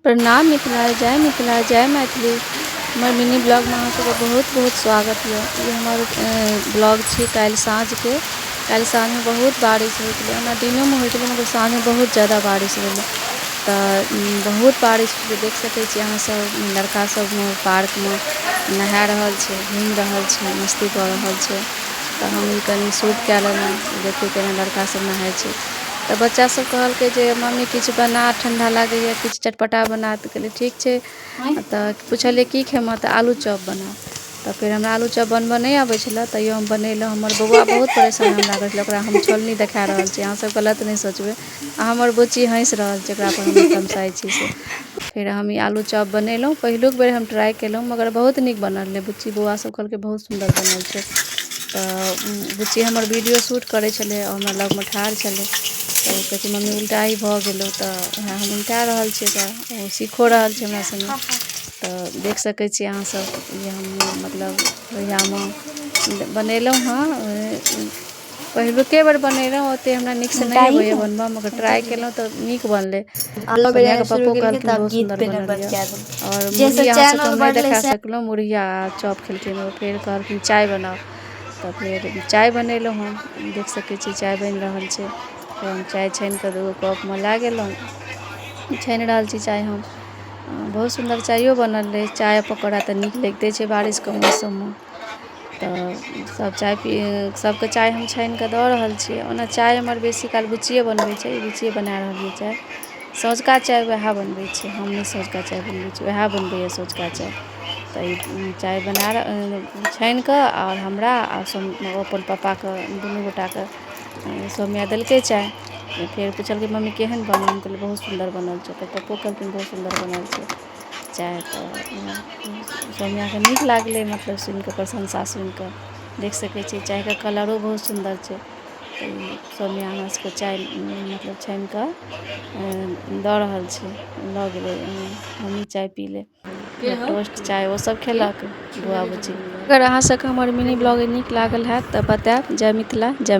प्रणाम मिथिला, जय मिथिला, जय मैथिली। हमर मिनी ब्लॉगमे अहाँ सबके बहुत बहुत स्वागत यऽ। ई हमर ब्लॉग छी काल्हि साँझके। काल्हि साँझमे बहुत बारिश होइत छलै। ओना दिनोमे होइत छलै, मगर साँझमे बहुत ज्यादा बारिश भेलै। तऽ बहुत बारिश भेलै। देख सकै छी अहाँ सब, लड़का सब पार्कमे नहा रहल छै, घुमि रहल छै, मस्ती कऽ रहल छै। तऽ हम ई कनि शूट कए लेलहुँ। देखियौ केना लड़का सब नहाइ छै। तऽ बच्चा सब कहलकै जे मम्मी, किछु बना, ठण्डा लागैए, किछु चटपटा बना। तऽ कहलियै, ठीक छै। तऽ पुछलियै, की खेमऽ? तऽ आलू चॉप बना। तऽ फेर हमरा आलू चॉप बनबऽ नहि अबै छलै, तैयो हम बनेलहुँ। हमर बौआ बहुत परेशान हमरा करै छलै। ओकरा हम छोलनी देखा रहल छी, अहाँ सब गलत नहि सोचबै। आ हमर बुच्ची हँसि रहल छै ओकरा पर, हम तमसाइ छी से। फेर हम ई आलू चॉप बनेलहुँ। पहिलुक बेर हम ट्राइ केलहुँ, मगर बहुत नीक बनल रहै। बुच्ची, बौआ सब कहलकै, बहुत सुन्दर बनल छै। तऽ बुच्ची हमर वीडियो शूट करै छलै, हमरा लगमे ठाढ़ छलै। तऽ ओ कहै छै, मम्मी, उल्टाइ भऽ गेलौ। तऽ उएह हम उल्टा रहल छियै ओकरा, ओ सीखो रहल छै हमरा सङ्गे। तऽ देख सकै छी अहाँ सब, ई हम मतलब लोहियामे बनेलहुँ हँ। पहिलुके बेर बनेलहुँ, ओते हमरा नीकसँ नहि अबैए बनबऽ, मगर ट्राइ केलहुँ तऽ नीक बनलै। सोनियाके पप्पो कहलखिन, बहुत सुन्दर बनल यऽ। आओर मुरही अहाँ सबके हम नहि देखा सकलहुँ। मुरही आ चॉप खेलखिन ओ। फेर कहलखिन, चाय बनाउ। तऽ फेर चाय बनेलहुँ हम। देख सकै छी, चाय बनि रहल छै। फेर हम चाय छानि कऽ दूगो कपमे लए गेलहुँ। छानि रहल छी चाय हम। बहुत सुन्दर चायो बनल रहै। चाय पकौड़ा तऽ नीक लगिते छै बारिशके मौसममे। तऽ सब चाय पी, सबके चाय हम छानि कऽ दऽ रहल छियै। ओना चाय हमर बेसी काल बुच्चिए बनबै छै। ई बुच्चिए बना रहल यऽ चाय। सँझुका चाय वएह बनबै छै, हम नहि सँझुका चाय बनबै छी, वएह बनबैए सँझुका चाय। तऽ ई चाय बना छानि कऽ आओर हमरा आ अपन पप्पाके, दुनू गोटाके सौम्या देलकै चाय। फेर पुछलकै, मम्मी, केहन बनल? हम कहलियै, बहुत सुन्दर बनल छै। तऽ पप्पो कहलखिन, बहुत सुन्दर बनल छै चाय। तऽ सौम्याके नीक लागलै, मतलब सुनिकऽ, प्रशंसा सुनिकऽ। देख सकै छियै, चायके कलरो बहुत सुन्दर छै। तऽ ई सौम्या हमरा सबके चाय मतलब छानि कऽ दऽ रहल छै। लऽ गेलै, मम्मी, चाय पी ले। टोस्ट चाय ओ सब खेलक बौआ बुच्ची। अगर अहाँ सबके हमर मिनी ब्लॉग नीक लागल हैत तऽ बतायब। जय मिथिला, जय।